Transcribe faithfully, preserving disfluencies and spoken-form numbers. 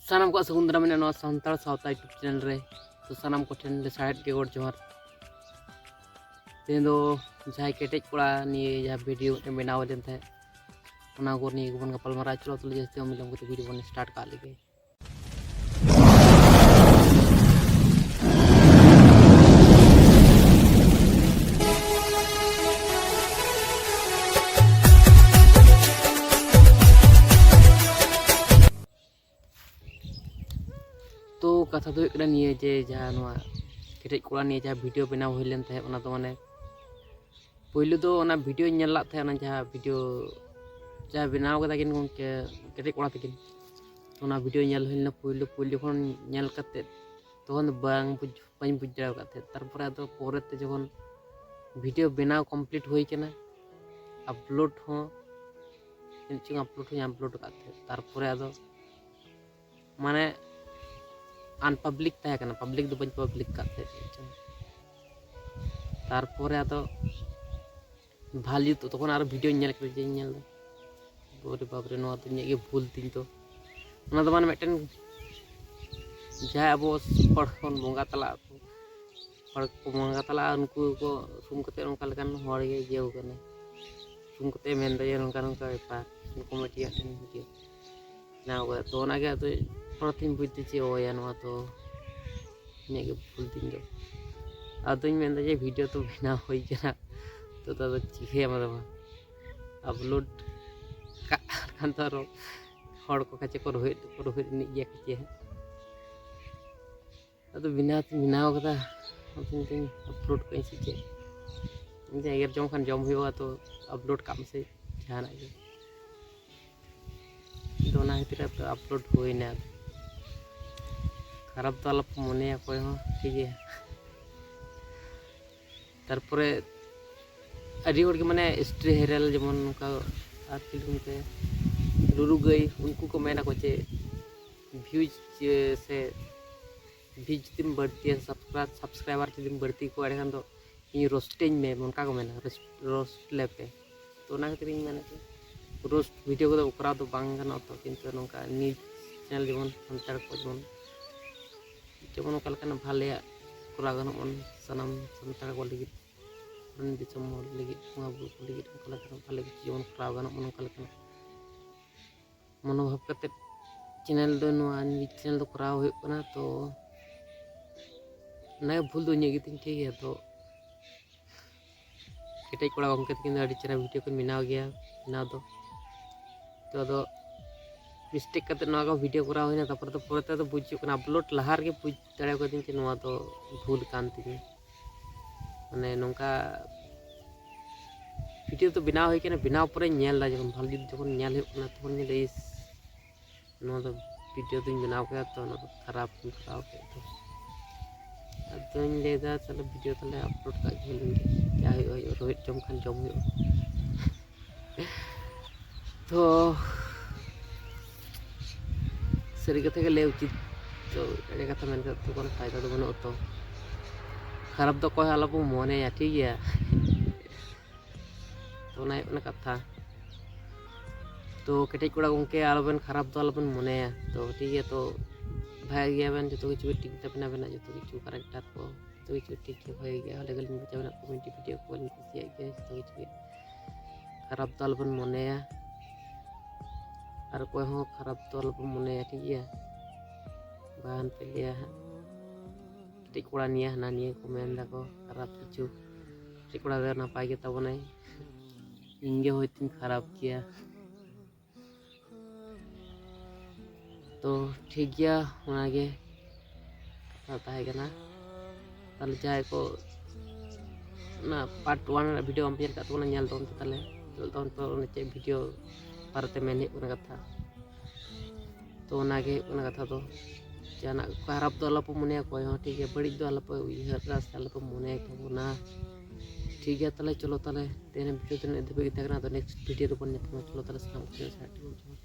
ᱥᱟᱱᱟᱢ ᱠᱚᱣᱟᱜ ᱥᱟᱹᱜᱩᱱ ᱫᱟᱨᱟᱢ ᱢᱮᱱᱟᱜᱼᱟ ᱱᱚᱣᱟ ᱥᱟᱱᱛᱟᱲ ᱥᱟᱶᱛᱟ YouTube ᱪᱮᱱᱮᱞ ᱨᱮ᱾ ᱛᱚ ᱥᱟᱱᱟᱢ ᱠᱚᱴᱷᱮᱱ ᱞᱮᱥᱟᱲᱦᱮᱫ ᱜᱮ ᱜᱚᱰ ᱡᱚᱦᱟᱨ᱾ ᱛᱮᱦᱮᱧ ᱫᱚ ᱡᱟᱦᱟᱸᱭ ᱠᱮᱴᱮᱡ ᱠᱚᱲᱟ ᱱᱤᱭᱮ ᱡᱟᱦᱟᱸ ᱵᱷᱤᱰᱤᱭᱳ ᱢᱤᱫᱴᱮᱱ ᱵᱮᱱᱟᱣ ᱦᱩᱭ ᱞᱮᱱ ᱛᱟᱦᱮᱸᱫ, ᱚᱱᱟ ᱠᱚ ᱱᱤᱭᱮ ᱜᱮᱵᱚᱱ ᱜᱟᱯᱟᱞᱢᱟᱨᱟᱣ ᱦᱚᱪᱚ᱾ ᱛᱟᱦᱚᱞᱮ ᱡᱟᱹᱥᱛᱤ ᱵᱟᱝ ᱵᱤᱞᱚᱢ ᱠᱟᱛᱮ ᱵᱷᱤᱰᱤᱭᱳ ᱵᱚᱱ ᱥᱴᱟᱨᱴ ᱠᱟᱜ ᱞᱮᱜᱮ᱾ ᱛᱚ ᱠᱟᱛᱷᱟ ᱫᱚ ᱦᱩᱭᱩᱜ ᱠᱟᱱᱟ ᱱᱤᱭᱟᱹ ᱡᱮ ᱡᱟᱦᱟᱸ ᱱᱚᱣᱟ ᱠᱮᱴᱮᱡ ᱠᱚᱲᱟ ᱱᱤᱭᱮ ᱡᱟᱦᱟᱸ ᱵᱷᱤᱰᱤᱭᱳ ᱵᱮᱱᱟᱣ ᱦᱩᱭ ᱞᱮᱱ ᱛᱟᱦᱮᱸᱫ, ᱚᱱᱟ ᱫᱚ ᱢᱟᱱᱮ ᱯᱳᱭᱞᱳ ᱫᱚ ᱚᱱᱟ ᱵᱷᱤᱰᱤᱭᱳᱧ ᱧᱮᱞ ᱞᱟᱜ ᱛᱟᱦᱮᱸᱫ, ᱚᱱᱟ ᱡᱟᱦᱟᱸ ᱵᱷᱤᱰᱤᱭᱳ ᱡᱟᱦᱟᱸ ᱵᱮᱱᱟᱣ ᱠᱟᱫᱟ ᱠᱤᱱ ᱜᱚᱢᱠᱮ ᱠᱮᱴᱮᱡ ᱠᱚᱲᱟ ᱛᱟᱹᱠᱤᱱ᱾ ᱛᱚ ᱚᱱᱟ ᱵᱷᱤᱰᱤᱭᱳ ᱧᱮᱞ ᱦᱩᱭ ᱞᱮᱱᱟ ᱯᱳᱭᱞᱳ, ᱯᱳᱭᱞᱳ ᱡᱚᱠᱷᱚᱱ ᱧᱮᱞ ᱠᱟᱛᱮᱫ ᱛᱚᱠᱷᱚᱱ ᱫᱚ ᱵᱟᱝ ᱵᱩᱡᱽ ᱵᱟᱹᱧ ᱵᱩᱡᱽ ᱫᱟᱲᱮ ᱟᱠᱟᱫ ᱛᱟᱦᱮᱸᱫ᱾ ᱛᱟᱨᱯᱚᱨᱮ ᱟᱫᱚ ᱯᱚᱨᱮᱛᱮ ᱡᱚᱠᱷᱚᱱ ᱵᱷᱤᱰᱤᱭᱳ ᱵᱮᱱᱟᱣ ᱠᱚᱢᱯᱞᱤᱴ ᱦᱩᱭ ᱠᱟᱱᱟ, ᱟᱯᱞᱳᱰ ᱦᱚᱸ ᱪᱮᱫ ᱪᱚᱝ ᱟᱯᱞᱳᱰ ᱦᱚᱸᱧ ᱟᱯᱞᱳᱰ ᱟᱠᱟᱫ ᱛᱟᱦᱮᱸᱫ᱾ ᱛᱟᱨᱯᱚᱨᱮ ᱟᱫᱚ ᱢᱟᱱᱮ ᱟᱱᱯᱟᱵᱽᱞᱤᱠ ᱛᱟᱦᱮᱸ ᱠᱟᱱᱟ, ᱯᱟᱵᱽᱞᱤᱠ ᱫᱚ ᱵᱟᱹᱧ ᱯᱟᱵᱽᱞᱤᱠ ᱟᱠᱟᱫ ᱛᱟᱦᱮᱸᱫ ᱪᱮᱫ ᱪᱚᱝ᱾ ᱛᱟᱨᱯᱚᱨᱮ ᱟᱫᱚ ᱵᱷᱟᱞᱤ ᱛᱚ ᱛᱚᱠᱷᱚᱱ ᱟᱨᱚ ᱵᱷᱤᱰᱤᱭᱳᱧ ᱧᱮᱞ ᱠᱮᱫᱟ, ᱡᱮᱧ ᱧᱮᱞ ᱮᱫᱟ, ᱵᱟᱵᱨᱮ ᱵᱟᱵᱨᱮ, ᱱᱚᱣᱟ ᱫᱚ ᱤᱧᱟᱹᱜ ᱜᱮ ᱵᱷᱩᱞ ᱛᱤᱧ ᱛᱚ᱾ ᱚᱱᱟ ᱫᱚ ᱢᱟᱱᱮ ᱢᱤᱫᱴᱮᱱ ᱡᱟᱦᱟᱸᱭ ᱟᱵᱚ ᱦᱚᱲ ᱵᱚᱱ ᱵᱚᱸᱜᱟ ᱛᱟᱞᱟᱜ ᱟᱠᱚ, ᱦᱚᱲ ᱠᱚ ᱵᱚᱸᱜᱟ ᱛᱟᱞᱟᱜᱼᱟ, ᱩᱱᱠᱩ ᱠᱚ ᱥᱩᱢ ᱠᱟᱛᱮ ᱚᱱᱠᱟ ᱞᱮᱠᱟᱱ ᱦᱚᱲ ᱜᱮ ᱤᱭᱟᱹ ᱠᱟᱱᱟᱭ᱾ ᱥᱩᱢ ᱠᱟᱛᱮ ᱢᱮᱱᱫᱟ ᱡᱮ ᱱᱚᱝᱠᱟ ᱱᱚᱝᱠᱟ ᱵᱮᱯᱟᱨ, ᱠᱚᱢᱮᱰᱤᱭᱟᱜ ᱴᱷᱮᱱ ᱵᱷᱤᱰᱤᱭᱳ ᱵᱮᱱᱟᱣ ᱠᱟᱫᱟ᱾ ᱛᱚ ᱚᱱᱟᱜᱮ ᱟᱫᱚ ᱯᱚᱨᱮᱛᱤᱧ ᱵᱩᱡᱽ ᱫᱟ ᱡᱮ ᱳᱭᱟ ᱱᱚᱣᱟ ᱛᱚ ᱤᱧᱟᱹᱜ ᱜᱮ ᱵᱷᱩᱞ ᱛᱤᱧ ᱫᱚ᱾ ᱟᱫᱚᱧ ᱢᱮᱱᱫᱟ ᱡᱮ ᱵᱷᱤᱰᱤᱭᱳ ᱛᱚ ᱵᱮᱱᱟᱣ ᱦᱩᱭ ᱠᱟᱱᱟ, ᱛᱚ ᱟᱫᱚ ᱪᱤᱠᱟᱹᱭᱟᱢ ᱟᱫᱚ ᱢᱟ ᱟᱯᱞᱳᱰ ᱠᱟᱜ ᱠᱷᱟᱱ ᱫᱚ ᱟᱨᱚ ᱦᱚᱲ ᱠᱚ ᱠᱟᱪᱮ ᱠᱚ ᱨᱳᱦᱮᱫ ᱠᱚ ᱨᱳᱦᱮᱫ ᱮᱱᱮᱡ ᱜᱮᱭᱟ ᱠᱟᱪᱮ ᱦᱟᱸᱜ᱾ ᱟᱫᱚ ᱵᱮᱱᱟᱣ ᱛᱤᱧ ᱵᱮᱱᱟᱣ ᱠᱟᱫᱟ, ᱟᱫᱚ ᱢᱮᱱᱫᱟᱹᱧ ᱟᱯᱞᱳᱰ ᱠᱟᱜ ᱟᱹᱧ ᱥᱮ ᱪᱮᱫ? ᱢᱮᱱᱫᱟᱹᱧ ᱮᱜᱮᱨ ᱡᱚᱢ ᱠᱷᱟᱱ ᱡᱚᱢ ᱦᱩᱭᱩᱜᱼᱟ, ᱛᱚ ᱟᱯᱞᱳᱰ ᱠᱟᱜ ᱢᱮᱥᱮ ᱡᱟᱦᱟᱱᱟᱜ ᱜᱮ᱾ ᱟᱫᱚ ᱚᱱᱟ ᱠᱷᱟᱹᱛᱤᱨ ᱟᱯᱞᱳᱰ ᱦᱩᱭᱱᱟ᱾ ᱠᱷᱟᱨᱟᱯ ᱫᱚ ᱟᱞᱚᱯᱮ ᱢᱚᱱᱮᱭᱟ ᱚᱠᱚᱭ ᱦᱚᱸ, ᱴᱷᱤᱠ ᱜᱮᱭᱟ᱾ ᱛᱟᱨᱯᱚᱨᱮ ᱟᱹᱰᱤ ᱦᱚᱲᱜᱮ ᱢᱟᱱᱮ ᱥᱴᱨᱤ ᱦᱮᱨᱮᱞ ᱡᱮᱢᱚᱱ ᱱᱚᱝᱠᱟ ᱟᱨ ᱪᱤᱞᱤ ᱠᱚ ᱢᱮᱛᱟᱭᱟ, ᱞᱩᱞᱩ ᱜᱟᱹᱭ, ᱩᱱᱠᱩ ᱠᱚ ᱢᱮᱱᱟᱠᱚ ᱡᱮ ᱵᱷᱤᱭᱩᱡᱽ ᱥᱮ ᱵᱷᱤᱭᱩᱡᱽ ᱡᱩᱫᱤᱢ ᱵᱟᱹᱲᱛᱤᱭᱟ, ᱥᱟᱵᱥᱠᱨᱟᱭᱤᱵ ᱥᱟᱵᱥᱠᱨᱟᱭᱵᱟᱨ ᱡᱩᱫᱤᱢ ᱵᱟᱹᱲᱛᱤ ᱠᱚᱣᱟ ᱮᱸᱰᱮᱠᱷᱟᱱ ᱫᱚ ᱤᱧ ᱨᱳᱥᱴᱮᱧ ᱢᱮ, ᱚᱱᱠᱟ ᱠᱚ ᱢᱮᱱᱟ, ᱨᱳᱥᱴ ᱞᱮᱯᱮ᱾ ᱛᱚ ᱚᱱᱟ ᱠᱷᱟᱹᱛᱤᱨ ᱤᱧ ᱢᱮᱱᱮᱫ ᱠᱚᱣᱟ ᱨᱳᱥᱴ ᱵᱷᱤᱰᱤᱭᱳ ᱠᱚᱫᱚ ᱠᱚᱨᱟᱣ ᱫᱚ ᱵᱟᱝ ᱜᱟᱱᱚᱜᱼᱟ ᱛᱚ, ᱠᱤᱱᱛᱩ ᱱᱚᱝᱠᱟ ᱱᱤᱡᱽ ᱪᱮᱱᱮᱞ ᱡᱮᱢᱚᱱ ᱥᱟᱱᱛᱟᱲ ᱠᱚ ᱡᱮᱢᱚᱱ ᱡᱮᱢᱚᱱ ᱚᱠᱟ ᱞᱮᱠᱟᱱᱟᱜ ᱵᱷᱟᱞᱮᱭᱟᱜ ᱠᱚᱨᱟᱣ ᱜᱟᱱᱚᱜ ᱢᱟ ᱥᱟᱱᱟᱢ ᱥᱟᱱᱛᱟᱲ ᱠᱚ ᱞᱟᱹᱜᱤᱫ, ᱯᱷᱚᱨᱮᱱ ᱫᱤᱥᱚᱢ ᱦᱚᱲ ᱞᱟᱹᱜᱤᱫ, ᱵᱚᱸᱜᱟ ᱵᱩᱨᱩ ᱠᱚ ᱞᱟᱹᱜᱤᱫ ᱚᱱᱠᱟ ᱞᱮᱠᱟᱱᱟᱜ ᱵᱷᱟᱞᱮ ᱠᱤᱪᱷᱩ ᱡᱮᱢᱚᱱ ᱠᱚᱨᱟᱣ ᱜᱟᱱᱚᱜ ᱢᱟ ᱱᱚᱝᱠᱟ ᱞᱮᱠᱟᱱᱟᱜ ᱢᱚᱱᱳᱵᱷᱟᱵ ᱠᱟᱛᱮ ᱪᱮᱱᱮᱞ ᱫᱚ ᱱᱚᱣᱟ ᱪᱮᱱᱮᱞ ᱫᱚ ᱠᱚᱨᱟᱣ ᱦᱩᱭᱩᱜ ᱠᱟᱱᱟ᱾ ᱛᱚ ᱚᱱᱟᱜᱮ ᱵᱷᱩᱞ ᱫᱚ ᱤᱧᱟᱹᱜ ᱜᱮᱛᱤᱧ, ᱴᱷᱤᱠ ᱜᱮᱭᱟ᱾ ᱛᱚ ᱠᱮᱴᱮᱡ ᱠᱚᱲᱟ ᱜᱚᱢᱠᱮ ᱛᱟᱹᱠᱤᱱ ᱫᱚ ᱟᱹᱰᱤ ᱪᱮᱦᱨᱟ ᱵᱷᱤᱰᱤᱭᱳ ᱠᱤᱱ ᱵᱮᱱᱟᱣ ᱜᱮᱭᱟ, ᱵᱮᱱᱟᱣ ᱫᱚ᱾ ᱛᱚ ᱟᱫᱚ ᱢᱤᱥᱴᱮᱠ ᱠᱟᱛᱮ ᱱᱚᱣᱟ ᱠᱚ ᱵᱷᱤᱰᱤᱭᱳ ᱠᱚᱨᱟᱣ ᱦᱩᱭᱱᱟ, ᱛᱟᱨᱯᱚᱨᱮ ᱫᱚ ᱯᱚᱨᱮ ᱛᱮᱫᱚ ᱵᱩᱡᱽ ᱦᱩᱭᱩᱜ ᱠᱟᱱᱟ, ᱟᱯᱞᱳᱰ ᱞᱟᱦᱟ ᱨᱮᱜᱮ ᱵᱩᱡᱽ ᱫᱟᱲᱮ ᱠᱟᱹᱫᱟᱹᱧ ᱡᱮ ᱱᱚᱣᱟ ᱫᱚ ᱵᱷᱩᱞ ᱠᱟᱱ ᱛᱤᱧᱟᱹ᱾ ᱢᱟᱱᱮ ᱱᱚᱝᱠᱟ ᱵᱷᱤᱰᱤᱭᱳ ᱫᱚ ᱵᱮᱱᱟᱣ ᱦᱩᱭ ᱠᱟᱱᱟ, ᱵᱮᱱᱟᱣ ᱯᱚᱨᱮᱧ ᱧᱮᱞ ᱮᱫᱟ, ᱡᱚᱠᱷᱚᱱ ᱵᱷᱟᱞᱤ ᱡᱩᱛ ᱡᱚᱠᱷᱚᱱ ᱧᱮᱞ ᱦᱩᱭᱩᱜ ᱠᱟᱱᱟ ᱛᱚᱠᱷᱚᱱ ᱧᱮᱞ ᱤᱥ ᱱᱚᱣᱟ ᱫᱚ ᱵᱷᱤᱰᱤᱭᱳ ᱫᱚᱧ ᱵᱮᱱᱟᱣ ᱠᱮᱫᱟ, ᱛᱚ ᱚᱱᱟ ᱫᱚ ᱠᱷᱟᱨᱟᱯ ᱤᱧ ᱠᱚᱨᱟᱣ ᱠᱮᱫ ᱫᱚ᱾ ᱟᱫᱚᱧ ᱞᱟᱹᱭᱫᱟ ᱛᱟᱦᱞᱮ ᱵᱷᱤᱰᱤᱭᱳ ᱛᱟᱦᱞᱮ ᱟᱯᱞᱳᱰ ᱠᱟᱜ ᱜᱮ ᱦᱩᱭᱩᱜ ᱡᱟ ᱦᱩᱭᱩᱜᱼᱟ ᱦᱩᱭᱩᱜᱼᱟ, ᱨᱚᱦᱮᱫ ᱡᱚᱢ ᱠᱷᱟᱱ ᱡᱚᱢ ᱦᱩᱭᱩᱜᱼᱟ᱾ ᱛᱚ ᱥᱟᱹᱨᱤ ᱠᱟᱛᱷᱟ ᱜᱮ ᱞᱟᱹᱭ ᱩᱪᱤᱛ᱾ ᱛᱚ ᱮᱲᱮ ᱠᱟᱛᱷᱟ ᱢᱮᱱ ᱠᱟᱛᱮ ᱫᱚ ᱠᱳᱱᱳ ᱯᱷᱟᱭᱫᱟ ᱫᱚ ᱵᱟᱹᱱᱩᱜᱼᱟ᱾ ᱛᱚ ᱠᱷᱟᱨᱟᱯ ᱫᱚ ᱚᱠᱚᱭ ᱦᱚᱸ ᱟᱞᱚᱵᱚᱱ ᱢᱚᱱᱮᱭᱟ, ᱴᱷᱤᱠ ᱜᱮᱭᱟ? ᱛᱚ ᱚᱱᱟ ᱦᱩᱭᱩᱜ ᱠᱟᱱᱟ ᱠᱟᱛᱷᱟ᱾ ᱛᱚ ᱠᱮᱴᱮᱡ ᱠᱚᱲᱟ ᱜᱚᱢᱠᱮ ᱟᱞᱚᱵᱮᱱ ᱠᱷᱟᱨᱟᱯ ᱫᱚ ᱟᱞᱚᱵᱮᱱ ᱢᱚᱱᱮᱭᱟ᱾ ᱛᱚ ᱴᱷᱤᱠ ᱜᱮᱭᱟ, ᱛᱚ ᱵᱷᱟᱜᱮ ᱜᱮᱭᱟᱵᱮᱱ, ᱡᱚᱛᱚ ᱠᱤᱪᱷᱩ ᱜᱮ ᱴᱷᱤᱠ ᱜᱮᱛᱟᱵᱮᱱᱟ, ᱟᱵᱮᱱᱟᱜ ᱡᱚᱛᱚ ᱠᱤᱪᱷᱩ ᱠᱟᱨᱮᱠᱴᱟᱨ ᱠᱚ ᱡᱚᱛᱚ ᱠᱤᱪᱷᱩ ᱴᱷᱤᱠ ᱜᱮ ᱵᱷᱟᱜᱮ ᱜᱮᱭᱟ᱾ ᱟᱹᱰᱤ ᱜᱟᱱ ᱵᱩᱡᱷᱟᱹᱣ ᱢᱮᱱᱟᱜ ᱠᱚᱢᱮᱰᱤ ᱵᱷᱤᱰᱤᱭᱳ ᱠᱚ ᱞᱤᱧ ᱠᱩᱥᱤᱭᱟᱜ ᱜᱮᱭᱟ, ᱡᱚᱛᱚ ᱠᱤᱪᱷᱩ ᱜᱮ᱾ ᱠᱷᱟᱨᱟᱯ ᱫᱚ ᱟᱞᱚᱵᱚᱱ ᱢᱚᱱᱮᱭᱟ, ᱟᱨ ᱚᱠᱚᱭ ᱦᱚᱸ ᱠᱷᱟᱨᱟᱯ ᱫᱚ ᱟᱞᱚᱵᱚᱱ ᱢᱚᱱᱮᱭᱟ, ᱴᱷᱤᱠ ᱜᱮᱭᱟ? ᱵᱟᱝ ᱯᱮ ᱞᱟᱹᱭᱟ ᱦᱟᱸᱜ ᱠᱟᱹᱴᱤᱡ ᱠᱚᱲᱟ ᱱᱤᱭᱟᱹ ᱦᱟᱱᱟ ᱱᱤᱭᱟᱹ ᱠᱚ ᱢᱮᱱ ᱫᱟᱠᱚ ᱠᱷᱟᱨᱟᱯ ᱠᱤᱪᱷᱩ᱾ ᱠᱟᱹᱴᱤᱡ ᱠᱚᱲᱟ ᱫᱚ ᱱᱟᱯᱟᱭ ᱜᱮ ᱛᱟᱵᱚᱱᱟᱭ, ᱤᱧ ᱜᱮ ᱦᱚᱭᱛᱳᱧ ᱠᱷᱟᱨᱟᱯ ᱜᱮᱭᱟ᱾ ᱛᱚ ᱴᱷᱤᱠ ᱜᱮᱭᱟ, ᱚᱱᱟᱜᱮ ᱠᱟᱛᱷᱟ ᱛᱟᱦᱮᱸ ᱠᱟᱱᱟ᱾ ᱛᱟᱦᱞᱮ ᱡᱟᱦᱟᱸᱭ ᱠᱚ ᱚᱱᱟ ᱯᱟᱨᱴ ᱚᱣᱟᱱ ᱨᱮᱱᱟᱜ ᱵᱷᱤᱰᱤᱭᱳ ᱵᱟᱢ ᱧᱮᱞ ᱠᱟᱜ ᱛᱟᱵᱚᱱᱟ, ᱧᱮᱞ ᱛᱟᱵᱚᱱ ᱯᱮ ᱛᱟᱦᱞᱮ᱾ ᱧᱮᱞ ᱛᱟᱵᱚᱱ ᱯᱮ ᱚᱱᱟ ᱪᱮᱫ ᱵᱷᱤᱰᱤᱭᱳ ᱵᱟᱨᱮᱛᱮ ᱢᱮᱱ ᱦᱩᱭᱩᱜ ᱠᱟᱱᱟ ᱠᱟᱛᱷᱟ᱾ ᱛᱚ ᱚᱱᱟᱜᱮ ᱦᱩᱭᱩᱜ ᱠᱟᱱᱟ ᱠᱟᱛᱷᱟ ᱫᱚ, ᱡᱟᱦᱟᱱᱟᱜ ᱠᱷᱟᱨᱟᱯ ᱫᱚ ᱟᱞᱚᱯᱮ ᱢᱚᱱᱮᱭᱟ ᱚᱠᱚᱭ ᱦᱚᱸ, ᱴᱷᱤᱠ ᱜᱮᱭᱟ? ᱵᱟᱹᱲᱤᱡ ᱫᱚ ᱟᱞᱚᱯᱮ ᱩᱭᱦᱟᱹᱨᱟ ᱥᱮ ᱟᱞᱚᱯᱮ ᱢᱚᱱᱮᱭ ᱛᱟᱵᱚᱱᱟ, ᱴᱷᱤᱠ ᱜᱮᱭᱟ? ᱛᱟᱦᱞᱮ ᱪᱚᱞᱚ ᱛᱟᱦᱞᱮ ᱛᱮᱦᱮᱧ ᱵᱷᱤᱰᱤᱭᱳ ᱫᱚ ᱤᱱᱟᱹᱜ ᱫᱷᱟᱹᱵᱤᱡ ᱜᱮ ᱛᱟᱦᱮᱸ ᱠᱟᱱᱟ᱾ ᱟᱫᱚ ᱱᱮᱠᱥᱴ ᱵᱷᱤᱰᱤᱭᱳ ᱨᱮᱵᱚᱱ ᱧᱟᱯᱟᱢᱟ᱾ ᱪᱚᱞᱚ ᱛᱟᱦᱞᱮ ᱥᱟᱱᱟᱢ ᱠᱚᱜᱮ ᱥᱟᱭ ᱴᱷᱮᱱ ᱡᱚᱦᱟᱨ᱾